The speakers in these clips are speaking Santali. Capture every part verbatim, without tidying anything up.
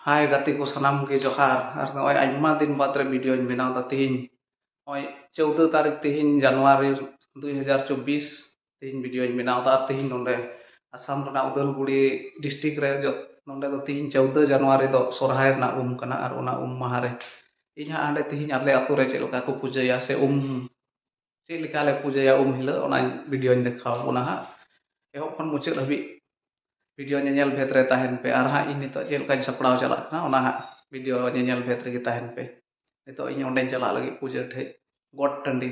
ᱦᱟᱭ ᱜᱟᱛᱮ ᱠᱚ ᱥᱟᱱᱟᱢ ᱜᱮ ᱡᱚᱦᱟᱨ᱾ ᱟᱨ ᱱᱚᱜᱼᱚᱭ ᱟᱭᱢᱟ ᱫᱤᱱ ᱵᱟᱫᱽ ᱨᱮ ᱵᱷᱤᱰᱤᱭᱳᱧ ᱵᱮᱱᱟᱣ ᱮᱫᱟ᱾ ᱛᱤᱦᱤᱧ ᱱᱚᱜᱼᱚᱭ ᱪᱳᱣᱫᱟᱹ ᱛᱟᱹᱨᱤᱠᱷ, ᱛᱤᱦᱤᱧ ᱡᱟᱱᱩᱣᱟᱨᱤ ᱫᱩᱭ ᱦᱟᱡᱟᱨ ᱪᱚᱵᱵᱤᱥ, ᱛᱤᱦᱤᱧ ᱵᱷᱤᱰᱤᱭᱳᱧ ᱵᱮᱱᱟᱣ ᱮᱫᱟ᱾ ᱟᱨ ᱛᱤᱦᱤᱧ ᱱᱚᱰᱮ ᱟᱥᱟᱢ ᱨᱮᱱᱟᱜ ᱩᱫᱟᱞᱜᱩᱲᱤ ᱰᱤᱥᱴᱨᱤᱠᱴ ᱨᱮ ᱡᱚ-, ᱱᱚᱰᱮ ᱫᱚ ᱛᱤᱦᱤᱧ ᱪᱳᱣᱫᱟᱹ ᱡᱟᱱᱩᱣᱟᱨᱤ ᱫᱚ ᱥᱚᱨᱦᱟᱭ ᱨᱮᱱᱟᱜ ᱩᱢ ᱠᱟᱱᱟ᱾ ᱟᱨ ᱚᱱᱟ ᱩᱢ ᱢᱟᱦᱟ ᱨᱮ ᱤᱧ ᱦᱟᱸᱜ ᱦᱟᱸᱰᱮ ᱛᱤᱦᱤᱧ ᱟᱞᱮ ᱟᱹᱛᱩ ᱨᱮ ᱪᱮᱫ ᱞᱮᱠᱟ ᱠᱚ ᱯᱩᱡᱟᱹᱭᱟ ᱥᱮ ᱩᱢ ᱪᱮᱫ ᱞᱮᱠᱟ ᱞᱮ ᱯᱩᱡᱟᱹᱭᱟ ᱩᱢ ᱦᱤᱞᱳᱜ, ᱚᱱᱟ ᱵᱷᱤᱰᱤᱭᱳᱧ ᱫᱮᱠᱷᱟᱣ ᱵᱚᱱᱟ ᱦᱟᱸᱜ᱾ ᱮᱦᱚᱵ ᱠᱷᱚᱱ ᱢᱩᱪᱟᱹᱫ ᱦᱟᱹᱵᱤᱡ ᱵᱷᱤᱰᱤᱭᱳ ᱧᱮᱧᱮᱞ ᱵᱷᱮᱫ ᱨᱮ ᱛᱟᱦᱮᱱ ᱯᱮ᱾ ᱟᱨ ᱦᱟᱸᱜ ᱤᱧ ᱱᱤᱛᱚᱜ ᱪᱮᱫ ᱞᱮᱠᱟᱧ ᱥᱟᱯᱲᱟᱣ ᱪᱟᱞᱟᱜ ᱠᱟᱱᱟ, ᱚᱱᱟ ᱦᱟᱸᱜ ᱵᱷᱤᱰᱤᱭᱳ ᱧᱮᱧᱮᱞ ᱵᱷᱮᱫ ᱨᱮᱜᱮ ᱛᱟᱦᱮᱱ ᱯᱮ᱾ ᱱᱤᱛᱚᱜ ᱤᱧ ᱚᱸᱰᱮᱧ ᱪᱟᱞᱟᱜ ᱞᱟᱹᱜᱤᱫ ᱯᱩᱡᱟᱹ ᱴᱷᱮᱡ, ᱜᱚᱴ ᱴᱟᱺᱰᱤ᱾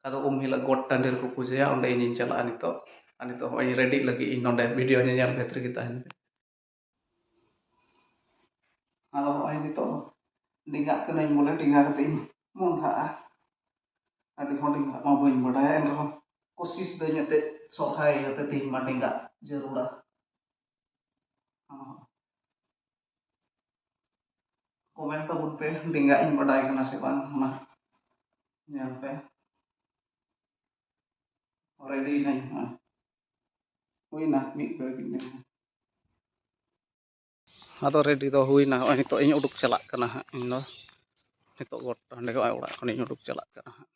ᱟᱫᱚ ᱩᱢ ᱦᱤᱞᱳᱜ ᱜᱚᱴ ᱴᱟᱺᱰᱤ ᱨᱮᱠᱚ ᱯᱩᱡᱟᱹᱭᱟ, ᱚᱸᱰᱮ ᱤᱧᱤᱧ ᱪᱟᱞᱟᱜᱼᱟ ᱱᱤᱛᱚᱜ᱾ ᱟᱨ ᱱᱤᱛᱚᱜ ᱦᱚᱸᱜᱼᱚᱭ ᱤᱧ ᱨᱮᱰᱤᱜ ᱞᱟᱹᱜᱤᱫ ᱤᱧ ᱱᱚᱸᱰᱮ, ᱵᱷᱤᱰᱤᱭᱳ ᱧᱮᱧᱮᱞ ᱵᱷᱮᱫ ᱨᱮᱜᱮ ᱛᱟᱦᱮᱱ ᱯᱮ᱾ ᱟᱫᱚ ᱦᱚᱸᱜᱼᱚᱭ ᱱᱤᱛᱚᱜ ᱫᱚ ᱰᱮᱸᱜᱟᱜ ᱠᱟᱹᱱᱟᱹᱧ, ᱵᱚᱞᱮ ᱰᱮᱸᱜᱟ ᱠᱟᱛᱮ ᱤᱧ ᱢᱚᱸᱰᱷᱟᱜᱼᱟ᱾ ᱟᱹᱰᱤ ᱦᱚᱲ ᱰᱮᱸᱜᱟᱜ ᱢᱟ ᱵᱟᱹᱧ ᱵᱟᱰᱟᱭᱟ, ᱮᱱ ᱨᱮᱦᱚᱸ ᱠᱳᱥᱤᱥ ᱫᱟᱹᱧ ᱮᱱᱛᱮᱫ ᱥᱚᱨᱦᱟᱭ ᱤᱭᱟᱹᱛᱮ ᱛᱮᱦᱮᱧ ᱢᱟ ᱰᱮᱸᱜᱟᱜ ᱡᱟᱹᱨᱩᱲᱟ᱾ ᱠᱚᱢᱮᱱᱴ ᱛᱟᱵᱚᱱ ᱯᱮ, ᱰᱮᱸᱜᱟᱜ ᱤᱧ ᱵᱟᱰᱟᱭ ᱠᱟᱱᱟ ᱥᱮ ᱵᱟᱝ, ᱚᱱᱟ ᱧᱮᱞ ᱯᱮ᱾ ᱨᱮᱰᱤ ᱱᱟᱹᱧ ᱦᱟᱸᱜ᱾ ᱦᱩᱭᱱᱟ ᱢᱤᱫ ᱜᱷᱟᱹᱲᱤᱡ ᱧᱮᱞ᱾ ᱟᱫᱚ ᱨᱮᱰᱤ ᱫᱚ ᱦᱩᱭᱱᱟ᱾ ᱱᱚᱜᱼᱚᱭ ᱱᱤᱛᱚᱜ ᱤᱧ ᱩᱰᱩᱠ ᱪᱟᱞᱟᱜ ᱠᱟᱱᱟ ᱦᱟᱸᱜ᱾ ᱤᱧ ᱫᱚ ᱱᱤᱛᱚᱜ ᱜᱚᱴ ᱴᱟᱺᱰᱤ, ᱱᱚᱜᱼᱚᱭ ᱚᱲᱟᱜ ᱠᱷᱚᱱᱤᱧ ᱩᱰᱩᱠ ᱪᱟᱞᱟᱜ ᱠᱟᱱᱟ ᱦᱟᱸᱜ᱾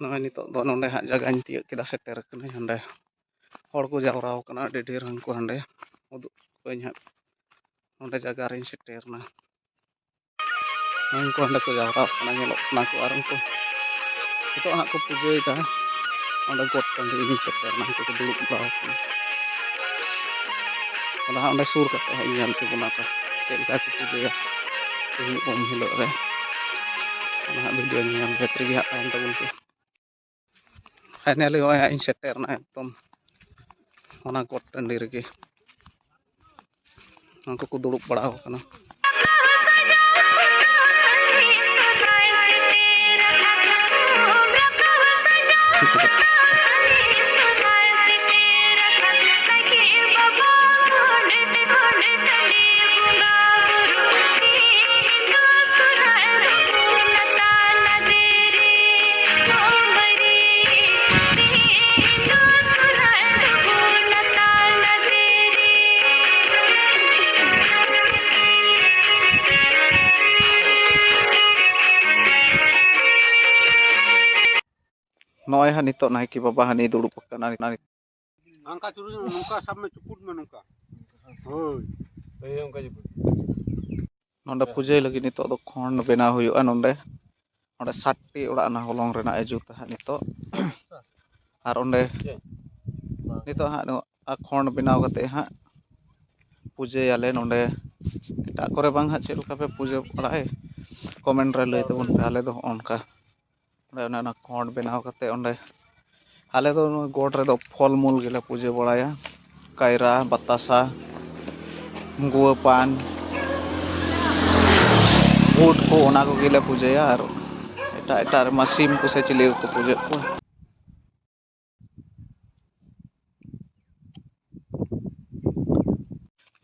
ᱱᱚᱜᱼᱚᱭ ᱱᱤᱛᱚᱜ ᱫᱚ ᱱᱚᱰᱮ ᱦᱟᱸᱜ ᱡᱟᱭᱜᱟᱧ ᱛᱤᱭᱳᱜ ᱠᱮᱫᱟ, ᱥᱮᱴᱮᱨ ᱠᱟᱹᱱᱟᱹᱧ ᱦᱟᱸᱰᱮ᱾ ᱦᱚᱲ ᱠᱚ ᱡᱟᱣᱨᱟ ᱟᱠᱟᱱᱟ ᱟᱹᱰᱤ ᱰᱷᱮᱨ, ᱦᱟᱱᱠᱩ ᱦᱟᱸᱰᱮ ᱩᱫᱩᱜ ᱠᱚᱣᱟᱧ ᱦᱟᱸᱜ᱾ ᱱᱚᱰᱮ ᱡᱟᱭᱜᱟ ᱨᱤᱧ ᱥᱮᱴᱮᱨ ᱮᱱᱟ᱾ ᱩᱱᱠᱩ ᱦᱟᱸᱰᱮ ᱠᱚ ᱡᱟᱣᱨᱟ ᱟᱠᱟᱱᱟ, ᱧᱮᱞᱚᱜ ᱠᱟᱱᱟ ᱠᱚ᱾ ᱟᱨ ᱩᱱᱠᱩ ᱱᱤᱛᱚᱜ ᱦᱟᱸᱜ ᱠᱚ ᱯᱩᱡᱟᱹᱭᱮᱫᱟ᱾ ᱚᱸᱰᱮ ᱜᱚᱴ ᱴᱟᱺᱰᱤ ᱤᱧ ᱥᱮᱴᱮᱨ ᱮᱱᱟ, ᱩᱱᱠᱩ ᱠᱚ ᱫᱩᱲᱩᱵ ᱵᱟᱲᱟ ᱟᱠᱟᱱᱟ᱾ ᱟᱫᱚ ᱦᱟᱸᱜ ᱚᱸᱰᱮ ᱥᱩᱨ ᱠᱟᱛᱮ ᱦᱟᱸᱜ ᱤᱧ ᱧᱮᱞ ᱦᱚᱪᱚ ᱵᱚᱱᱟ ᱠᱚ ᱪᱮᱫ ᱞᱮᱠᱟ ᱠᱚ ᱯᱩᱡᱟᱹᱭᱟ ᱛᱮᱦᱮᱧ ᱩᱢ ᱦᱤᱞᱳᱜ ᱨᱮ᱾ ᱚᱱᱟ ᱦᱟᱸᱜ ᱵᱷᱤᱰᱤᱭᱳ ᱧᱮᱞ ᱵᱷᱮᱫ ᱨᱮᱜᱮ ᱦᱟᱸᱜ ᱛᱟᱦᱮᱱ ᱛᱟᱵᱚᱱ ᱯᱮ᱾ ᱯᱷᱟᱭᱱᱟᱞᱤ ᱱᱚᱜᱼᱚᱭ ᱦᱟᱸᱜ ᱤᱧ ᱥᱮᱴᱮᱨ ᱮᱱᱟ ᱮᱠᱫᱚᱢ ᱚᱱᱟ ᱜᱚᱴ ᱴᱟᱺᱰᱤ ᱨᱮᱜᱮ᱾ ᱩᱱᱠᱩ ᱠᱚ ᱫᱩᱲᱩᱵ ᱵᱟᱲᱟ ᱟᱠᱟᱱᱟ᱾ ᱱᱚᱜᱼᱚᱭ ᱦᱟᱸᱜ ᱱᱤᱛᱚᱜ ᱱᱟᱭᱠᱮ ᱵᱟᱵᱟ ᱦᱟᱸᱜ ᱱᱤᱭ ᱫᱩᱲᱩᱵ ᱟᱠᱟᱱᱟ᱾ ᱱᱚᱝᱠᱟ ᱪᱩᱨᱩᱡ ᱢᱮ, ᱱᱚᱝᱠᱟ ᱥᱟᱵ ᱢᱮ, ᱪᱩᱯᱩᱫ ᱢᱮ ᱱᱚᱝᱠᱟ᱾ ᱦᱳᱭ᱾ ᱱᱚᱰᱮ ᱯᱩᱡᱟᱹᱭ ᱞᱟᱹᱜᱤᱫ ᱱᱤᱛᱚᱜ ᱫᱚ ᱠᱷᱚᱸᱰ ᱵᱮᱱᱟᱣ ᱦᱩᱭᱩᱜᱼᱟ᱾ ᱱᱚᱰᱮ, ᱱᱚᱰᱮ ᱥᱟᱛᱴᱤ ᱚᱲᱟᱜ ᱨᱮᱱᱟᱜ ᱦᱚᱞᱚᱝ ᱨᱮᱱᱟᱜ ᱮ ᱡᱩᱛᱟ ᱦᱟᱸᱜ ᱱᱤᱛᱚᱜ᱾ ᱟᱨ ᱚᱸᱰᱮ ᱱᱤᱛᱚᱜ ᱦᱟᱸᱜ ᱱᱚᱣᱟ ᱠᱷᱚᱸᱰ ᱵᱮᱱᱟᱣ ᱠᱟᱛᱮ ᱦᱟᱸᱜ ᱯᱩᱡᱟᱹᱭᱟᱞᱮ ᱱᱚᱰᱮ᱾ ᱮᱴᱟᱜ ᱠᱚᱨᱮ ᱵᱟᱝ ᱦᱟᱸᱜ ᱪᱮᱫ ᱞᱮᱠᱟ ᱯᱮ ᱯᱩᱡᱟᱹ ᱵᱟᱲᱟᱭ, ᱠᱚᱢᱮᱱᱴ ᱨᱮ ᱞᱟᱹᱭ ᱛᱟᱵᱚᱱ ᱯᱮ᱾ ᱟᱞᱮ ᱫᱚ ᱦᱚᱸᱜᱼᱚ ᱱᱚᱝᱠᱟ ᱚᱸᱰᱮ ᱚᱱᱮ ᱚᱱᱟ ᱠᱷᱚᱸᱰ ᱵᱮᱱᱟᱣ ᱠᱟᱛᱮ ᱚᱸᱰᱮ ᱟᱞᱮ ᱫᱚ ᱱᱚᱣᱟ ᱜᱚᱰ ᱨᱮᱫᱚ ᱯᱷᱚᱞ ᱢᱩᱞ ᱜᱮᱞᱮ ᱯᱩᱡᱟᱹ ᱵᱟᱲᱟᱭᱟ᱾ ᱠᱟᱭᱨᱟ, ᱵᱟᱛᱟᱥᱟ, ᱜᱩᱣᱟᱹ ᱯᱟᱱ, ᱵᱷᱩᱴ ᱠᱚ, ᱚᱱᱟ ᱠᱚᱜᱮᱞᱮ ᱯᱩᱡᱟᱹᱭᱟ᱾ ᱟᱨ ᱮᱴᱟᱜ ᱮᱴᱟᱜ ᱨᱮᱢᱟ ᱥᱤᱢ ᱠᱚᱥᱮ ᱪᱤᱞᱤ ᱠᱚᱠᱚ ᱯᱩᱡᱟᱹᱜ ᱠᱚᱣᱟ᱾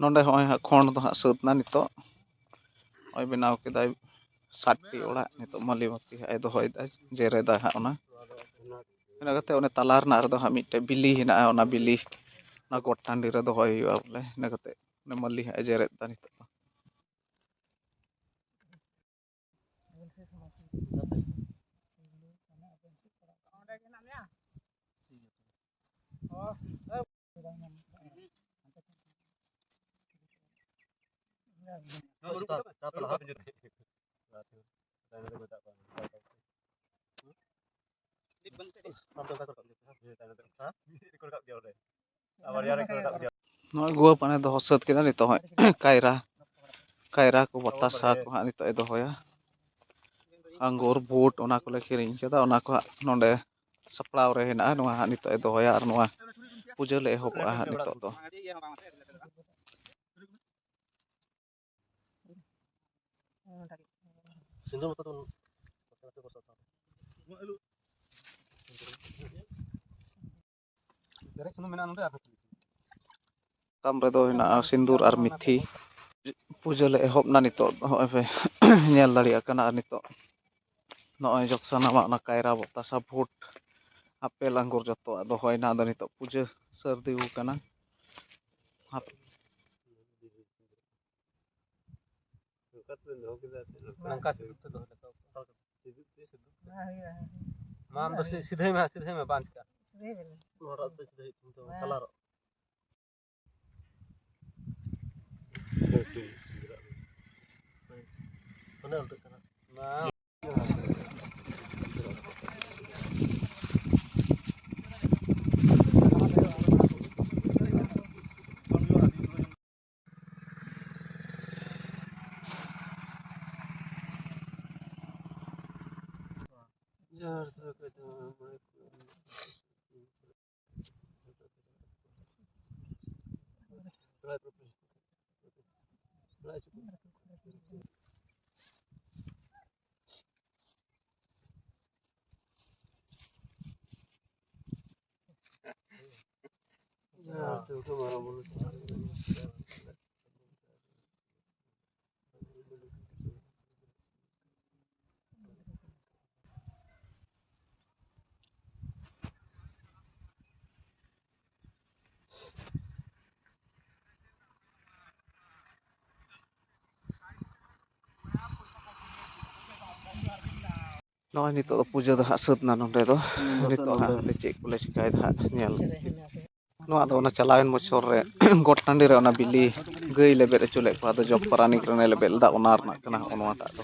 ᱱᱚᱰᱮ ᱦᱚᱸᱜᱼᱚᱭ ᱦᱟᱸᱜ ᱠᱷᱚᱸᱰ ᱫᱚ ᱦᱟᱸᱜ ᱥᱟᱹᱛ ᱮᱱᱟ ᱱᱤᱛᱚᱜ᱾ ᱱᱚᱜᱼᱚᱭ ᱵᱮᱱᱟᱣ ᱠᱮᱫᱟᱭ ᱥᱟᱛᱴᱤ ᱚᱲᱟᱜ᱾ ᱱᱤᱛᱚᱜ ᱢᱟᱹᱞᱤ ᱵᱟᱹᱛᱤ ᱦᱟᱸᱜ ᱮ ᱫᱚᱦᱚᱭᱮᱫᱟ, ᱡᱮᱨᱮᱫᱟᱭ ᱦᱟᱸᱜ ᱚᱱᱟ᱾ ᱤᱱᱟᱹ ᱠᱟᱛᱮ ᱚᱱᱮ ᱛᱟᱞᱟ ᱨᱮᱱᱟᱜ ᱨᱮᱫᱚ ᱦᱟᱸᱜ ᱢᱤᱫᱴᱮᱡ ᱵᱤᱞᱤ ᱦᱮᱱᱟᱜᱼᱟ, ᱚᱱᱟ ᱵᱤᱞᱤ ᱚᱱᱟ ᱜᱚᱴ ᱴᱟᱺᱰᱤ ᱨᱮ ᱫᱚᱦᱚᱭ ᱦᱩᱭᱩᱜᱼᱟ ᱵᱚᱞᱮ᱾ ᱤᱱᱟᱹ ᱠᱟᱛᱮ ᱚᱱᱮ ᱢᱟᱹᱞᱤ ᱦᱟᱸᱜ ᱮ ᱡᱮᱨᱮᱫ ᱮᱫᱟ ᱱᱤᱛᱚᱜ ᱫᱚ᱾ ᱱᱚᱜᱼᱚᱭ ᱜᱩᱣᱟᱹ ᱯᱟᱱᱮ ᱫᱚᱦᱚ ᱥᱟᱹᱛ ᱠᱮᱫᱟ᱾ ᱱᱤᱛᱚᱜ ᱦᱚᱸ ᱠᱟᱭᱨᱟ, ᱠᱟᱭᱨᱟ ᱠᱚ, ᱵᱟᱛᱟᱥᱟ ᱠᱚ ᱦᱟᱸᱜ ᱱᱤᱛᱚᱜ ᱮ ᱫᱚᱦᱚᱭᱟ᱾ ᱟᱝᱜᱩᱨ, ᱵᱩᱴ, ᱚᱱᱟ ᱠᱚᱞᱮ ᱠᱤᱨᱤᱧ ᱠᱟᱫᱟ, ᱚᱱᱟ ᱠᱚ ᱦᱟᱸᱜ ᱱᱚᱰᱮ ᱥᱟᱯᱲᱟᱣ ᱨᱮ ᱦᱮᱱᱟᱜᱼᱟ᱾ ᱱᱚᱣᱟ ᱦᱟᱸᱜ ᱱᱤᱛᱚᱜ ᱮ ᱫᱚᱦᱚᱭᱟ ᱟᱨ ᱱᱚᱣᱟ ᱯᱩᱡᱟᱹ ᱞᱮ ᱮᱦᱚᱵᱚᱜᱼᱟ ᱦᱟᱸᱜ ᱱᱤᱛᱚᱜ ᱫᱚ᱾ ᱥᱤᱸᱫᱩᱨ ᱢᱚᱛᱚ ᱫᱚ ᱵᱟᱹᱱᱩᱜ᱾ ᱥᱩᱱᱩᱢ ᱢᱮᱱᱟᱜᱼᱟ ᱱᱚᱰᱮ ᱟᱨ ᱥᱟᱠᱟᱢ ᱨᱮᱫᱚ ᱦᱮᱱᱟᱜᱼᱟ ᱥᱤᱸᱫᱩᱨ ᱟᱨ ᱢᱤᱛᱷᱤ᱾ ᱯᱩᱡᱟᱹ ᱞᱮ ᱮᱦᱚᱵ ᱮᱱᱟ ᱱᱤᱛᱚᱜ, ᱱᱚᱜᱼᱚᱭ ᱯᱮ ᱧᱮᱞ ᱫᱟᱲᱮᱭᱟᱜ ᱠᱟᱱᱟ᱾ ᱟᱨ ᱱᱤᱛᱚᱜ ᱱᱚᱜᱼᱚᱭ ᱡᱚᱜ ᱥᱟᱱᱟᱢᱟᱜ ᱚᱱᱟ ᱠᱟᱭᱨᱟ, ᱵᱚᱛᱟᱥᱟ, ᱵᱷᱩᱴ, ᱟᱯᱮᱞ, ᱟᱝᱜᱩᱨ ᱡᱚᱛᱚᱣᱟᱜ ᱫᱚᱦᱚᱭᱮᱱᱟ᱾ ᱟᱫᱚ ᱱᱤᱛᱚᱜ ᱯᱩᱡᱟᱹ ᱥᱟᱹᱨᱫᱤ ᱟᱠᱟᱱᱟ᱾ ᱦᱟᱯ-, ᱱᱚᱝᱠᱟ ᱛᱮ ᱫᱚᱦᱚ ᱠᱮᱫᱟ, ᱱᱚᱝᱠᱟ ᱥᱤᱫᱩᱯ ᱛᱮ ᱫᱚᱦᱚ ᱞᱮᱠᱟ᱾ ᱥᱤᱫᱩᱯ ᱛᱮ, ᱥᱤᱫᱩᱯ ᱛᱮ᱾ ᱢᱟ, ᱟᱢ ᱫᱚ ᱥᱤ-, ᱥᱤᱫᱷᱟᱹᱭ ᱢᱮ, ᱥᱤᱫᱷᱟᱹᱭ ᱢᱮ, ᱵᱟᱝ ᱪᱤᱠᱟᱹᱜᱼᱟ᱾ ᱱᱚᱣᱟᱴᱟᱜ ᱫᱚ ᱥᱤᱫᱷᱟᱹᱭ ᱦᱩᱭᱩᱜ ᱛᱟᱢᱟ, ᱠᱟᱞᱟᱨᱚᱜ᱾ ᱚᱱᱮ ᱩᱞᱴᱟᱹᱜ ᱠᱟᱱᱟ᱾ ᱱᱚᱜᱼᱚᱭ ᱱᱤᱛᱚᱜ ᱫᱚ ᱯᱩᱡᱟᱹ ᱫᱚ ᱦᱟᱸᱜ ᱥᱟᱹᱛ ᱮᱱᱟ ᱱᱚᱸᱰᱮ ᱫᱚ᱾ ᱱᱤᱛᱚᱜ ᱦᱟᱸᱜ ᱦᱟᱸᱰᱮ ᱪᱮᱫ ᱠᱚᱞᱮ ᱪᱤᱠᱟᱹᱭᱮᱫᱟ ᱦᱟᱸᱜ ᱧᱮᱞ᱾ ᱱᱚᱣᱟ ᱫᱚ ᱚᱱᱟ ᱪᱟᱞᱟᱣᱮᱱ ᱵᱚᱪᱷᱚᱨ ᱨᱮ ᱜᱚᱴ ᱴᱟᱺᱰᱤ ᱨᱮ ᱚᱱᱟ ᱵᱤᱞᱤ ᱜᱟᱹᱭ ᱞᱮᱵᱮᱫ ᱦᱚᱪᱚ ᱞᱮᱫ ᱠᱚᱣᱟ, ᱟᱫᱚ ᱡᱚᱜᱽ ᱯᱟᱨᱟᱱᱤᱠ ᱨᱮᱱᱮ ᱞᱮᱵᱮᱫ ᱞᱮᱫᱟ, ᱚᱱᱟ ᱨᱮᱱᱟᱜ ᱠᱟᱱᱟ ᱦᱚᱸᱜᱼᱚ ᱱᱚᱣᱟᱴᱟᱜ ᱫᱚ᱾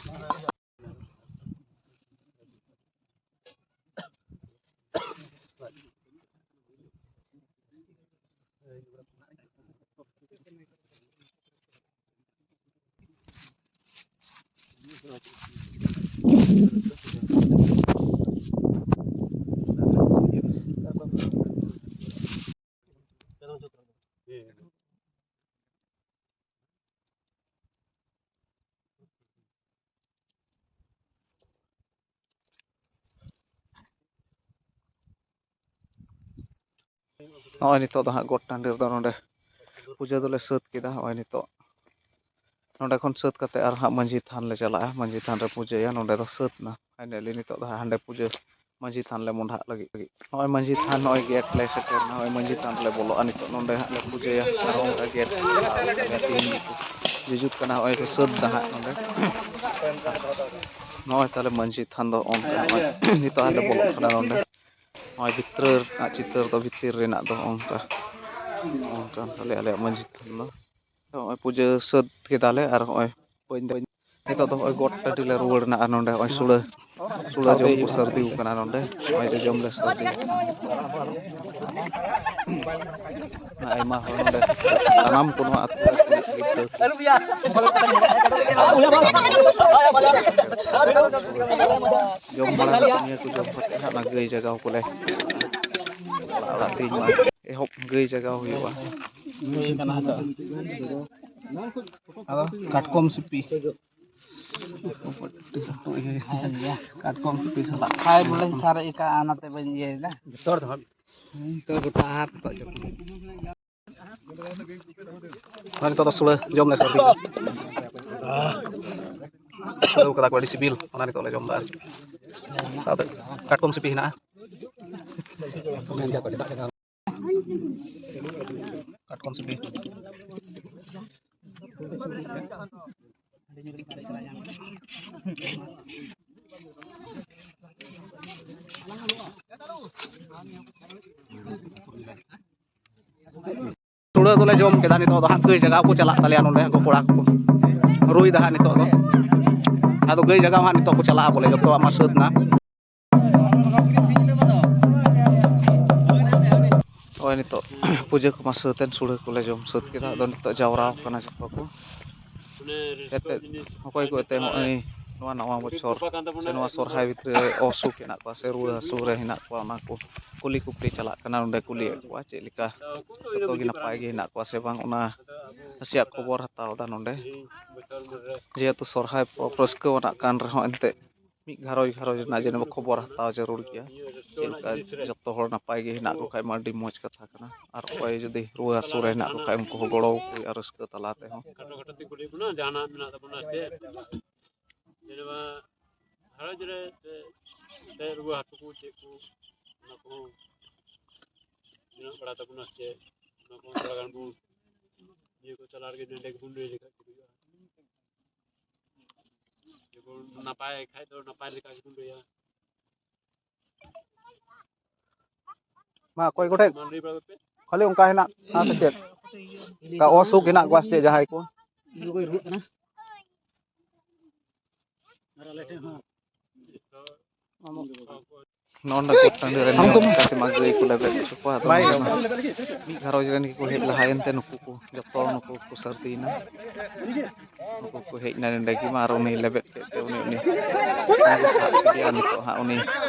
ᱱᱚᱜᱼᱚᱭ ᱱᱤᱛᱚᱜ ᱫᱚ ᱦᱟᱸᱜ ᱜᱚᱴ ᱴᱟᱺᱰᱤ ᱨᱮᱫᱚ ᱱᱚᱰᱮ ᱯᱩᱡᱟᱹ ᱫᱚᱞᱮ ᱥᱟᱹᱛ ᱠᱮᱫᱟ᱾ ᱱᱚᱜᱼᱚᱭ ᱱᱤᱛᱚᱜ ᱱᱚᱰᱮ ᱠᱷᱚᱱ ᱥᱟᱹᱛ ᱠᱟᱛᱮ ᱟᱨ ᱦᱟᱸᱜ ᱢᱟᱹᱡᱷᱤ ᱛᱷᱟᱱ ᱞᱮ ᱪᱟᱞᱟᱜᱼᱟ᱾ ᱢᱟᱹᱡᱷᱤ ᱛᱷᱟᱱ ᱨᱮ ᱯᱩᱡᱟᱹᱭᱟ᱾ ᱱᱚᱰᱮ ᱫᱚ ᱥᱟᱹᱛ ᱮᱱᱟ, finally᱾ ᱱᱤᱛᱚᱜ ᱫᱚ ᱦᱟᱸᱜ ᱦᱟᱸᱰᱮ ᱯᱩᱡᱟᱹ ᱢᱟᱹᱡᱷᱤ ᱛᱷᱟᱱ ᱞᱮ ᱢᱚᱸᱰᱷᱟᱜ ᱞᱟᱹᱜᱤᱫ᱾ ᱱᱚᱜᱼᱚᱭ ᱢᱟᱹᱡᱷᱤ ᱛᱷᱟᱱ, ᱱᱚᱜᱼᱚᱭ ᱜᱮᱴ ᱞᱮ ᱥᱮᱴᱮᱨ ᱮᱱᱟ᱾ ᱱᱚᱜᱼᱚᱭ ᱢᱟᱹᱡᱷᱤ ᱛᱷᱟᱱ ᱨᱮᱞᱮ ᱵᱚᱞᱚᱜᱼᱟ᱾ ᱱᱤᱛᱚᱜ ᱱᱚᱰᱮ ᱦᱟᱸᱜ ᱞᱮ ᱯᱩᱡᱟᱹᱭᱟ᱾ ᱟᱨ ᱚᱱᱠᱟ ᱜᱮᱴ ᱛᱮᱦᱮᱧ ᱜᱮᱠᱚ ᱡᱩᱡᱩᱫ ᱠᱟᱱᱟ᱾ ᱱᱚᱜᱼᱚᱭ ᱠᱚ ᱥᱟᱹᱛ ᱫᱟ ᱦᱟᱸᱜ ᱱᱚᱰᱮ᱾ ᱱᱚᱜᱼᱚᱭ ᱛᱟᱦᱞᱮ ᱢᱟᱹᱡᱷᱤ ᱛᱷᱟᱱ ᱫᱚ ᱚᱱᱠᱟ᱾ ᱱᱚᱜᱼᱚᱭ ᱱᱤᱛᱚᱜ ᱦᱟᱸᱜ ᱞᱮ ᱵᱚᱞᱚᱜ ᱠᱟᱱᱟ ᱱᱚᱰᱮ᱾ ᱱᱚᱜᱼᱚᱭ ᱵᱷᱤᱛᱨᱤ ᱨᱮᱱᱟᱜ ᱪᱤᱛᱟᱹᱨ ᱫᱚ, ᱵᱷᱤᱛᱤᱨ ᱨᱮᱱᱟᱜ ᱫᱚ ᱚᱱᱠᱟ, ᱚᱱᱠᱟ ᱛᱟᱞᱮ ᱟᱞᱮᱭᱟᱜ ᱢᱟᱹᱡᱷᱤ ᱛᱷᱟᱱ ᱫᱚ᱾ ᱱᱚᱜᱼᱚᱭ ᱯᱩᱡᱟᱹ ᱥᱟᱹᱛ ᱠᱮᱫᱟᱞᱮ ᱟᱨ ᱱᱚᱜᱼᱚᱭ ᱵᱟᱹᱧ ᱫᱚ ᱱᱤᱛᱚᱜ ᱫᱚ ᱱᱚᱜᱼᱚᱭ ᱜᱚᱴ ᱴᱟᱺᱰᱤ ᱞᱮ ᱨᱩᱣᱟᱹᱲ ᱮᱱᱟ᱾ ᱟᱨ ᱱᱚᱰᱮ ᱱᱚᱜᱼᱚᱭ ᱥᱩᱲᱟᱹ, ᱥᱩᱲᱟᱹ ᱡᱚᱢ ᱠᱚ ᱥᱟᱹᱨᱫᱤ ᱠᱟᱱᱟ ᱱᱚᱰᱮ᱾ ᱱᱚᱜᱼᱚᱭ ᱡᱚᱡᱚᱢ ᱞᱮ ᱥᱟᱹᱨᱫᱤ ᱠᱟᱱᱟ᱾ ᱟᱭᱢᱟ ᱦᱚᱲ ᱱᱚᱰᱮ ᱥᱟᱱᱟᱢ ᱠᱚ ᱱᱚᱣᱟ ᱟᱹᱛᱩ ᱨᱮ ᱠᱩᱲᱤ ᱜᱤᱫᱽᱨᱟᱹ ᱠᱚ ᱡᱚᱢ ᱵᱟᱲᱟ ᱠᱟᱛᱮ, ᱱᱤᱭᱟᱹ ᱠᱚ ᱡᱚᱢ ᱠᱟᱛᱮ ᱦᱟᱸᱜ ᱚᱱᱟ ᱜᱟᱹᱭ ᱡᱟᱜᱟᱣ ᱠᱚᱞᱮ ᱚᱲᱟᱜ ᱚᱲᱟᱜ ᱛᱮᱦᱮᱧ ᱢᱟ ᱮᱦᱚᱵ ᱜᱟᱹᱭ ᱡᱟᱜᱟᱣ ᱦᱩᱭᱩᱜᱼᱟ᱾ ᱟᱫᱚ ᱠᱟᱴᱠᱚᱢ ᱥᱤᱯᱤ, ᱠᱟᱴᱠᱚᱢ ᱥᱤᱯᱤ ᱥᱟᱞᱟᱜ᱾ ᱦᱟᱭ ᱵᱚᱞᱮᱧ ᱥᱟᱨᱮᱡ ᱟᱠᱟᱫᱼᱟ, ᱚᱱᱟᱛᱮ ᱵᱟᱹᱧ ᱤᱭᱟᱹᱭᱮᱫᱟ᱾ ᱡᱚᱛᱚ ᱦᱚᱲ ᱫᱚ ᱦᱟᱸᱜ᱾ ᱦᱩᱸ, ᱛᱚ ᱜᱚᱴᱟ ᱦᱟᱯ ᱠᱚ ᱡᱚᱢ᱾ ᱟᱨ ᱱᱤᱛᱚᱜ ᱫᱚ ᱥᱩᱲᱟᱹ ᱡᱚᱢ ᱞᱮ ᱥᱟᱹᱨᱫᱤ᱾ ᱟᱹᱜᱩ ᱠᱟᱫᱟ ᱠᱚ ᱟᱹᱰᱤ ᱥᱤᱵᱤᱞ, ᱚᱱᱟ ᱱᱤᱛᱚᱜ ᱞᱮ ᱡᱚᱢ ᱮᱫᱟ᱾ ᱟᱨ ᱥᱟᱶᱛᱮ ᱠᱟᱴᱠᱚᱢ ᱥᱤᱯᱤ ᱦᱮᱱᱟᱜᱼᱟ᱾ ᱠᱟᱴᱠᱚᱢ ᱥᱤᱯᱤ᱾ ᱥᱩᱲᱟᱹ ᱫᱚᱞᱮ ᱡᱚᱢ ᱠᱮᱫᱟ᱾ ᱱᱤᱛᱚᱜ ᱫᱚ ᱦᱟᱸᱜ ᱜᱟᱹᱭ ᱡᱟᱜᱟᱣ ᱠᱚ ᱪᱟᱞᱟᱜ ᱛᱟᱞᱮᱭᱟ ᱱᱚᱰᱮ ᱠᱚ ᱠᱚᱲᱟ ᱠᱚ ᱨᱩᱭ ᱫᱟ ᱦᱟᱸᱜ ᱱᱤᱛᱚᱜ ᱫᱚ᱾ ᱟᱫᱚ ᱜᱟᱹᱭ ᱡᱟᱜᱟᱣ ᱦᱟᱸᱜ ᱱᱤᱛᱚᱜ ᱠᱚ ᱪᱟᱞᱟᱜᱼᱟ ᱵᱚᱞᱮ, ᱡᱚᱛᱚᱣᱟᱜ ᱢᱟ ᱥᱟᱹᱛ ᱱᱟ᱾ ᱱᱚᱜᱼᱚᱭ ᱱᱤᱛᱚᱜ ᱯᱩᱡᱟᱹ ᱠᱚᱢᱟ ᱥᱟᱹᱛ ᱮᱱ, ᱥᱩᱲᱟᱹ ᱠᱚᱞᱮ ᱡᱚᱢ ᱥᱟᱹᱛ ᱠᱮᱫᱟ᱾ ᱟᱫᱚ ᱱᱤᱛᱚᱜ ᱡᱟᱣᱨᱟ ᱠᱟᱱᱟ ᱡᱚᱛᱚ ᱠᱚ᱾ ᱮᱱᱛᱮᱫ ᱚᱠᱚᱭ ᱠᱚ ᱮᱱᱛᱮᱫ ᱱᱚᱜᱼᱚᱭ ᱱᱚᱣᱟ ᱱᱟᱣᱟ ᱵᱚᱪᱷᱚᱨ ᱥᱮ ᱱᱚᱣᱟ ᱥᱚᱨᱦᱟᱭ ᱵᱷᱤᱛᱨᱤ ᱨᱮ ᱚᱥᱩᱠ ᱦᱮᱱᱟᱜ ᱠᱚᱣᱟ ᱥᱮ ᱨᱩᱣᱟᱹ ᱦᱟᱹᱥᱩ ᱨᱮ ᱦᱮᱱᱟᱜ ᱠᱚᱣᱟ, ᱚᱱᱟ ᱠᱚ ᱠᱩᱞᱤ ᱠᱩᱯᱞᱤ ᱪᱟᱞᱟᱜ ᱠᱟᱱᱟ ᱱᱚᱰᱮ, ᱠᱩᱞᱤᱭᱮᱫ ᱠᱚᱣᱟ ᱪᱮᱫ ᱞᱮᱠᱟ, ᱡᱚᱛᱚ ᱜᱮ ᱱᱟᱯᱟᱭ ᱜᱮ ᱦᱮᱱᱟᱜ ᱠᱚᱣᱟ ᱥᱮ ᱵᱟᱝ, ᱚᱱᱟ ᱱᱟᱥᱮᱭᱟᱜ ᱠᱷᱚᱵᱚᱨ ᱦᱟᱛᱟᱣ ᱮᱫᱟ ᱱᱚᱰᱮ᱾ ᱡᱮᱦᱮᱛᱩ ᱥᱚᱨᱦᱟᱭ ᱯᱚᱨᱚᱵᱽ ᱨᱟᱹᱥᱠᱟᱹ ᱟᱱᱟᱜ ᱠᱟᱱ ᱨᱮᱦᱚᱸ ᱮᱱᱛᱮᱫ ᱢᱤᱫ ᱜᱷᱟᱨᱚᱸᱡᱽ ᱜᱷᱟᱨᱚᱸᱡᱽ ᱨᱮᱱᱟᱜ ᱡᱮᱱᱚ ᱠᱷᱚᱵᱚᱨ ᱦᱟᱛᱟᱣ ᱡᱟᱹᱨᱩᱲ ᱜᱮᱭᱟ᱾ ᱪᱮᱫ ᱞᱮᱠᱟ ᱡᱚᱛᱚ ᱦᱚᱲ ᱱᱟᱯᱟᱭ ᱜᱮ ᱦᱮᱱᱟᱜ ᱠᱚ ᱠᱷᱟᱡ ᱢᱟ ᱟᱹᱰᱤ ᱢᱚᱡᱽ ᱠᱟᱛᱷᱟ ᱠᱟᱱᱟ, ᱟᱨ ᱚᱠᱚᱭ ᱡᱩᱫᱤ ᱨᱩᱣᱟᱹ ᱦᱟᱹᱥᱩ ᱨᱮ ᱦᱮᱱᱟᱜ ᱠᱚ ᱠᱷᱟᱡ ᱩᱱᱠᱩ ᱦᱚᱸ ᱜᱚᱲᱚ ᱟᱠᱚ ᱦᱩᱭᱩᱜᱼᱟ ᱨᱟᱹᱥᱠᱟᱹ ᱛᱟᱞᱟ ᱛᱮᱦᱚᱸ᱾ ᱠᱷᱟᱴᱚ ᱠᱷᱟᱴᱚ ᱛᱮ ᱠᱩᱞᱤ ᱵᱚᱱᱟ, ᱡᱟᱦᱟᱱᱟᱜ ᱢᱮᱱᱟᱜ ᱛᱟᱵᱚᱱᱟ ᱪᱮᱫ? ᱡᱮᱱᱚ ᱦᱟᱨᱟ ᱜᱤᱫᱽᱨᱟᱹ ᱛᱮ, ᱛᱮ ᱨᱩᱣᱟᱹ ᱦᱟᱹᱥᱩ ᱠᱚ ᱪᱮᱫ ᱠᱚ, ᱚᱱᱟ ᱠᱚᱦᱚᱸ ᱢᱮᱱᱟᱜ ᱵᱟᱲᱟ ᱛᱟᱵᱚᱱᱟ ᱥᱮ ᱪᱮᱫ? ᱚᱱᱟ ᱠᱚᱦᱚᱸ ᱛᱷᱚᱲᱟ ᱜᱟᱱ ᱵᱚᱱ ᱤᱭᱟᱹ ᱠᱚ ᱛᱟᱞᱟ ᱨᱮᱜᱮ ᱱᱚᱰᱮ ᱜᱮᱵᱚᱱ ᱞᱟᱹᱭ ᱞᱮᱠᱷᱟᱡ ᱜᱮ ᱦᱩᱭᱩᱜᱼᱟ᱾ ᱡᱮᱵᱚᱱ ᱱᱟᱯᱟᱭ ᱠᱷᱟᱡ ᱫᱚ ᱱᱟᱯᱟᱭ ᱞᱮᱠᱟ ᱜᱮᱵᱚᱱ ᱞᱟᱹᱭᱟ᱾ ᱢᱟ ᱚᱠᱚᱭ ᱠᱚᱴᱷᱮᱡ ᱢᱟ ᱞᱟᱹᱭ ᱵᱟᱲᱟ ᱯᱮ᱾ ᱠᱷᱟᱹᱞᱤ ᱚᱱᱠᱟ ᱦᱮᱱᱟᱜ ᱠᱚᱣᱟ ᱥᱮ ᱪᱮᱫ? ᱚᱱᱠᱟ ᱚᱥᱩᱠ ᱦᱮᱱᱟᱜ ᱠᱚᱣᱟ ᱥᱮ ᱪᱮᱫ ᱡᱟᱦᱟᱸᱭ ᱠᱚ? ᱤᱧ ᱜᱚᱜᱚᱭ ᱨᱩᱣᱟᱹᱜ ᱠᱟᱱᱟ᱾ ᱟᱨ ᱟᱞᱮ ᱴᱷᱮᱱ ᱦᱚᱸ ᱱᱚᱜᱼᱚ ᱱᱚᱝᱠᱟ ᱴᱟᱺᱰᱤ ᱨᱮ ᱱᱤᱭᱚᱢ ᱞᱮᱠᱟᱛᱮ ᱢᱟ ᱜᱟᱹᱭ ᱠᱚ ᱞᱮᱵᱮᱫ ᱦᱚᱪᱚ ᱠᱚᱣᱟ᱾ ᱟᱫᱚ ᱵᱟᱭ ᱱᱚᱣᱟ ᱢᱟ ᱢᱤᱫ ᱜᱷᱟᱨᱚᱸᱡᱽ ᱨᱮᱱ ᱜᱮᱠᱚ ᱦᱮᱡ ᱞᱟᱦᱟᱭᱮᱱ ᱛᱮ ᱱᱩᱠᱩ ᱠᱚ ᱡᱚᱛᱚ ᱱᱩᱠᱩ ᱠᱚ ᱥᱟᱹᱨᱫᱤᱭᱮᱱᱟ᱾ ᱱᱩᱠᱩ ᱠᱚ ᱦᱮᱡ ᱮᱱᱟ ᱱᱚᱰᱮ ᱜᱮ ᱢᱟ, ᱟᱨ ᱩᱱᱤ ᱞᱮᱵᱮᱫ ᱠᱮᱫ ᱛᱮ ᱩᱱᱤ, ᱩᱱᱤ ᱥᱟᱵ ᱠᱮᱫᱮᱭᱟ᱾ ᱱᱤᱛᱚᱜ ᱦᱟᱸᱜ ᱩᱱᱤ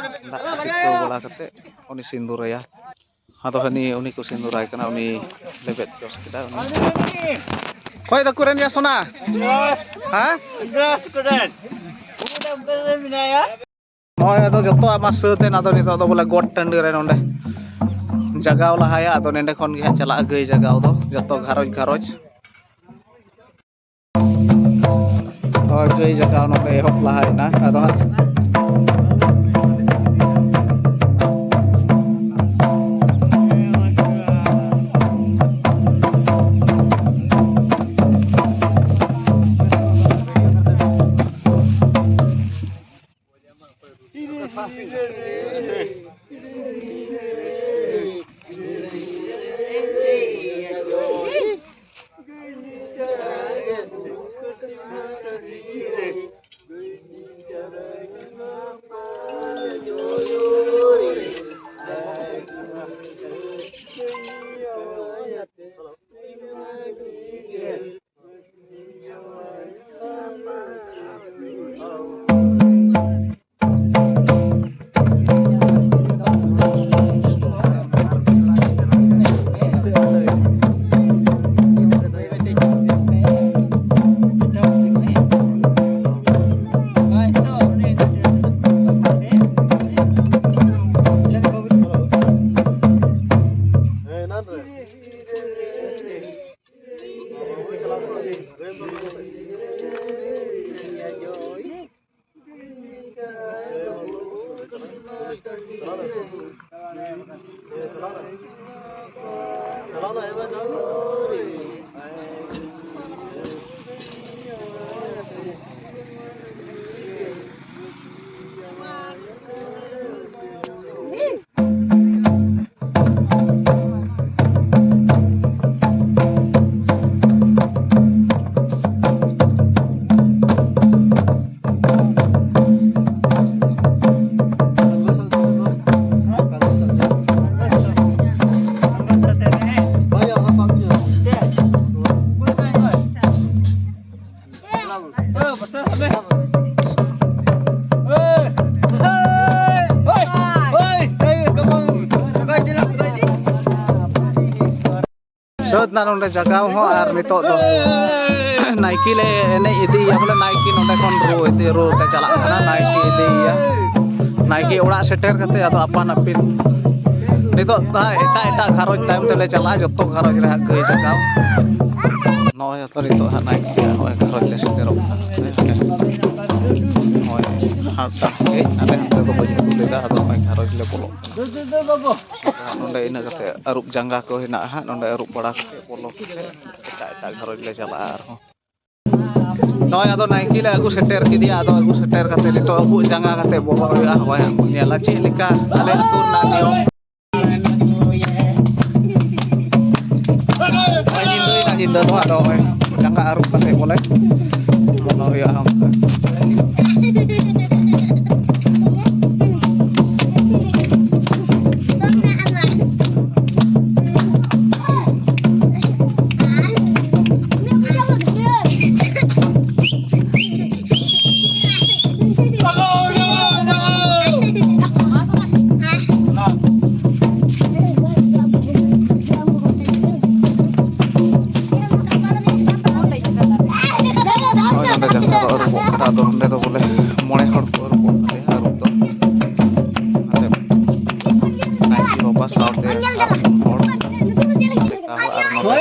ᱫᱟᱜ ᱪᱷᱤᱴᱠᱟᱹᱣ ᱵᱟᱲᱟ ᱠᱟᱛᱮ ᱩᱱᱤ ᱥᱤᱸᱫᱩᱨᱟᱭᱟ᱾ ᱟᱫᱚ ᱦᱟᱹᱱᱤ ᱩᱱᱤ ᱠᱚ ᱥᱤᱸᱫᱩᱨᱟᱭ ᱠᱟᱱᱟ, ᱩᱱᱤ ᱞᱮᱵᱮᱫ ᱡᱚᱥ ᱠᱮᱫᱟ ᱩᱱᱤ᱾ ᱚᱠᱚᱭ ᱫᱚ ᱠᱚᱨᱮᱱ ᱭᱟ ᱥᱳᱱᱟ? ᱦᱮᱸ? ᱱᱚᱜᱼᱚᱭ ᱟᱫᱚ ᱡᱚᱛᱚᱣᱟᱜ ᱢᱟ ᱥᱟᱹᱛ ᱮᱱ, ᱟᱫᱚ ᱱᱤᱛᱚᱜ ᱫᱚ ᱵᱚᱞᱮ ᱜᱚᱴ ᱴᱟᱺᱰᱤ ᱨᱮ ᱱᱚᱰᱮ ᱡᱟᱜᱟᱣ ᱞᱟᱦᱟᱭᱟ᱾ ᱟᱫᱚ ᱱᱚᱰᱮ ᱠᱷᱚᱱ ᱜᱮ ᱦᱟᱸᱜ ᱪᱟᱞᱟᱜᱼᱟ ᱜᱟᱹᱭ ᱡᱟᱜᱟᱣ ᱫᱚ ᱡᱚᱛᱚ ᱜᱷᱟᱨᱚᱸᱡᱽ ᱜᱷᱟᱨᱚᱸᱡᱽ᱾ ᱦᱳᱭ, ᱜᱟᱹᱭ ᱡᱟᱜᱟᱣ ᱱᱚᱰᱮ ᱮᱦᱚᱵ ᱞᱟᱦᱟᱭᱮᱱᱟ᱾ ᱟᱫᱚ ᱦᱟᱸᱜ ᱥᱟᱹᱛ ᱱᱟ ᱱᱚᱰᱮ ᱡᱟᱜᱟᱣ ᱦᱚᱸ, ᱟᱨ ᱱᱤᱛᱚᱜ ᱫᱚ ᱱᱟᱭᱠᱮ ᱞᱮ ᱮᱱᱮᱡ ᱤᱫᱤᱭᱮᱭᱟ, ᱵᱚᱞᱮ ᱱᱟᱭᱠᱮ ᱱᱚᱰᱮ ᱠᱷᱚᱱ ᱨᱩ ᱤᱫᱤ, ᱨᱩ ᱛᱮ ᱪᱟᱞᱟᱜ ᱠᱟᱱᱟ, ᱱᱟᱭᱠᱮ ᱤᱫᱤᱭᱮᱭᱟ᱾ ᱱᱟᱭᱠᱮ ᱚᱲᱟᱜ ᱥᱮᱴᱮᱨ ᱠᱟᱛᱮ ᱟᱫᱚ ᱟᱯᱟᱱ ᱟᱹᱯᱤᱱ ᱱᱤᱛᱚᱜ ᱫᱚ ᱦᱟᱸᱜ ᱮᱴᱟᱜ ᱮᱴᱟᱜ ᱜᱷᱟᱨᱚᱸᱡᱽ ᱛᱟᱭᱚᱢ ᱛᱮᱞᱮ ᱪᱟᱞᱟᱜᱼᱟ, ᱡᱚᱛᱚ ᱜᱷᱟᱨᱚᱸᱡᱽ ᱨᱮ ᱦᱟᱸᱜ ᱜᱟᱹᱭ ᱡᱟᱜᱟᱣ᱾ ᱱᱚᱜᱼᱚᱭ ᱡᱚᱛᱚ ᱱᱤᱛᱚᱜ ᱦᱟᱸᱜ ᱱᱟᱭᱠᱮ ᱱᱚᱜᱼᱚᱭ ᱜᱷᱟᱨᱚᱸᱡᱽ ᱞᱮ ᱥᱮᱴᱮᱨᱚᱜ ᱠᱟᱱᱟ᱾ ᱱᱚᱜᱼᱚᱭ ᱦᱟᱸᱜ ᱦᱮᱡ ᱱᱟᱞᱮ ᱦᱟᱱᱛᱮ ᱫᱚ ᱵᱟᱹᱧ ᱩᱫᱩᱜ ᱞᱮᱫᱟ, ᱟᱫᱚ ᱱᱚᱜᱼᱚᱭ ᱜᱷᱟᱨᱚᱸᱡᱽ ᱞᱮ ᱵᱚᱞᱚᱜ ᱠᱟᱱᱟ᱾ ᱱᱚᱰᱮ ᱤᱱᱟᱹ ᱠᱟᱛᱮ ᱟᱹᱨᱩᱵ ᱡᱟᱸᱜᱟ ᱠᱚ ᱦᱮᱱᱟᱜᱼᱟ ᱦᱟᱸᱜ, ᱱᱚᱰᱮ ᱟᱹᱨᱩᱵ ᱵᱟᱲᱟ ᱠᱟᱛᱮ ᱵᱚᱞᱚ ᱠᱟᱛᱮ ᱮᱴᱟᱜ ᱮᱴᱟᱜ ᱜᱷᱟᱨᱚᱸᱡᱽ ᱞᱮ ᱪᱟᱞᱟᱜᱼᱟ ᱟᱨᱦᱚᱸ᱾ ᱱᱚᱜᱼᱚᱭ ᱟᱫᱚ ᱱᱟᱭᱠᱮ ᱞᱮ ᱟᱹᱜᱩ ᱥᱮᱴᱮᱨ ᱠᱮᱫᱮᱭᱟ, ᱟᱫᱚ ᱟᱹᱜᱩ ᱥᱮᱴᱮᱨ ᱠᱟᱛᱮ ᱱᱤᱛᱚᱜ ᱟᱹᱵᱩᱜ ᱡᱟᱸᱜᱟ ᱠᱟᱛᱮ ᱵᱚᱞᱚ ᱦᱩᱭᱩᱜᱼᱟ᱾ ᱦᱚᱭ ᱦᱟᱸᱜ ᱵᱚᱱ ᱧᱮᱞᱟ ᱪᱮᱫ ᱞᱮᱠᱟ ᱟᱞᱮ ᱟᱹᱛᱩ ᱨᱮᱱᱟᱜ ᱱᱤᱭᱚᱢ᱾ ᱱᱚᱜᱼᱚᱭ ᱧᱤᱫᱟᱹᱭᱮᱱᱟ, ᱧᱤᱫᱟᱹ ᱫᱚ ᱟᱫᱚ ᱱᱚᱜᱼᱚᱭ ᱡᱟᱸᱜᱟ ᱟᱹᱨᱩᱵ ᱠᱟᱛᱮ ᱵᱚᱞᱮ ᱵᱚᱞᱚ ᱦᱩᱭᱩᱜᱼᱟ ᱚᱱᱠᱟ᱾ ᱱᱚᱜᱼᱚᱭ ᱱᱚᱰᱮ ᱡᱟᱸᱜᱟ ᱫᱚ ᱟᱹᱨᱩᱵᱚᱜ ᱠᱟᱱᱟ᱾ ᱟᱫᱚ ᱱᱚᱰᱮ ᱫᱚ ᱵᱚᱞᱮ ᱢᱚᱬᱮ ᱦᱚᱲ ᱠᱚ ᱟᱹᱨᱩᱵᱚᱜ ᱠᱟᱱᱟ᱾ ᱟᱹᱨᱩᱵ ᱫᱚ ᱱᱟᱛᱮ ᱱᱟᱭᱠᱮ ᱵᱟᱵᱟ ᱥᱟᱶᱛᱮ ᱟᱨ ᱯᱩᱱ ᱦᱚᱲ, ᱞᱮᱠᱟ ᱦᱚᱲ ᱟᱨ ᱱᱚᱰᱮ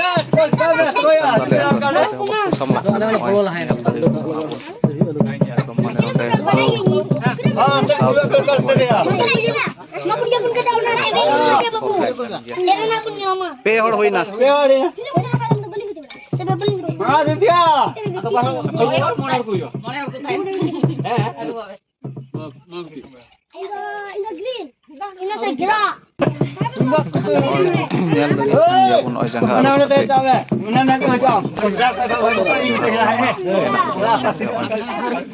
ᱥᱟᱢᱞᱟ ᱠᱟᱱᱟ᱾ ᱱᱚᱜᱼᱚᱭ ᱧᱮᱞ ᱫᱟᱲᱮᱭᱟᱜ ᱠᱟᱱᱟ ᱵᱚᱱ᱾ ᱮᱠᱫᱚᱢ ᱢᱟᱱᱮ ᱱᱚᱰᱮ ᱯᱮ ᱦᱚᱲ ᱦᱩᱭᱱᱟ᱾ ᱧᱮᱞ ᱫᱟᱲᱮᱭᱟᱜ ᱠᱟᱱ ᱜᱮᱭᱟ ᱵᱚᱱ ᱱᱚᱜᱼᱚᱭ ᱡᱟᱸᱜᱟ ᱟᱹᱨᱩᱵ ᱠᱟᱛᱮ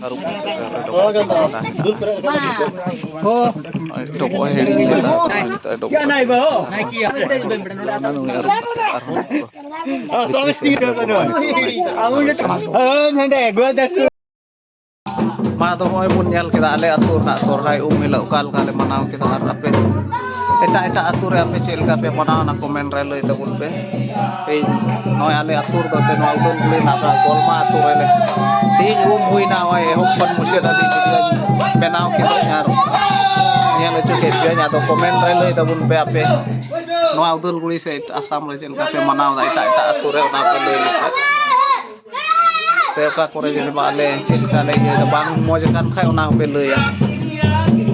ᱟᱹᱨᱩᱵ ᱠᱟᱛᱮ ᱰᱚᱵᱚᱜ ᱠᱟᱱᱟ᱾ ᱱᱚᱜᱼᱚᱭ ᱰᱚᱵᱚᱜ ᱮ ᱦᱤᱲᱤᱧ ᱞᱮᱫᱟ, ᱱᱤᱛᱚᱜ ᱮ ᱰᱚᱵᱚᱜ ᱠᱟᱱᱟ᱾ ᱩᱱᱤ ᱟᱹᱨᱩᱵ ᱠᱟᱛᱮ ᱟᱨᱦᱚᱸ ᱢᱟ ᱟᱫᱚ ᱱᱚᱜᱼᱚᱭ ᱵᱚᱱ ᱧᱮᱞ ᱠᱮᱫᱟ ᱟᱞᱮ ᱟᱹᱛᱩ ᱨᱮᱱᱟᱜ ᱥᱚᱨᱦᱟᱭ ᱩᱢ ᱦᱤᱞᱳᱜ ᱚᱠᱟ ᱞᱮᱠᱟ ᱞᱮ ᱢᱟᱱᱟᱣ ᱠᱮᱫᱟ, ᱟᱨ ᱟᱯᱮ ᱮᱴᱟᱜ ᱮᱴᱟᱜ ᱟᱹᱛᱩ ᱨᱮ ᱟᱯᱮ ᱪᱮᱫ ᱞᱮᱠᱟ ᱯᱮ ᱢᱟᱱᱟᱣᱟ, ᱚᱱᱟ comment ᱨᱮ ᱞᱟᱹᱭ ᱛᱟᱵᱚᱱ ᱯᱮ᱾ ᱛᱮᱦᱮᱧ ᱱᱚᱜᱼᱚᱭ ᱟᱞᱮ ᱟᱹᱛᱩ ᱨᱮᱫᱚ ᱛᱮ ᱱᱚᱣᱟ ᱩᱰᱟᱹᱱ ᱠᱩᱞᱦᱤ ᱱᱟᱜᱟ ᱜᱚᱞᱢᱟ ᱟᱹᱛᱩ ᱨᱮᱞᱮ ᱛᱮᱦᱮᱧ ᱩᱢ ᱦᱩᱭᱱᱟ, ᱱᱚᱜᱼᱚᱭ ᱮᱦᱚᱵ ᱠᱷᱚᱱ ᱢᱩᱪᱟᱹᱫ ᱦᱟᱹᱵᱤᱡ video ᱵᱮᱱᱟᱣ ᱠᱮᱫᱟᱹᱧ ᱟᱨ ᱧᱮᱞ ᱦᱚᱪᱚ ᱠᱮᱫ ᱯᱮᱭᱟᱹᱧ᱾ ᱟᱫᱚ comment ᱨᱮ ᱞᱟᱹᱭ ᱛᱟᱵᱚᱱ ᱯᱮ ᱟᱯᱮ ᱱᱚᱣᱟ ᱩᱫᱟᱞᱜᱩᱲᱤ ᱥᱮ ᱟᱥᱟᱢ ᱨᱮ ᱪᱮᱫ ᱞᱮᱠᱟ ᱯᱮ ᱢᱟᱱᱟᱣ ᱮᱫᱟ ᱮᱴᱟᱜ ᱮᱴᱟᱜ ᱟᱹᱛᱩ ᱨᱮ, ᱚᱱᱟ ᱯᱮ ᱞᱟᱹᱭ ᱞᱮᱠᱷᱟᱱ᱾ ᱥᱮ ᱚᱠᱟ ᱠᱚᱨᱮ ᱡᱮ ᱵᱟᱞᱮ ᱪᱮᱫ ᱞᱮᱠᱟ ᱞᱮ ᱤᱭᱟᱹᱭᱮᱫᱟ, ᱵᱟᱝ ᱢᱚᱡᱽ ᱟᱠᱟᱱ ᱠᱷᱟᱡ ᱚᱱᱟ ᱦᱚᱸᱯᱮ ᱞᱟᱹᱭᱟ᱾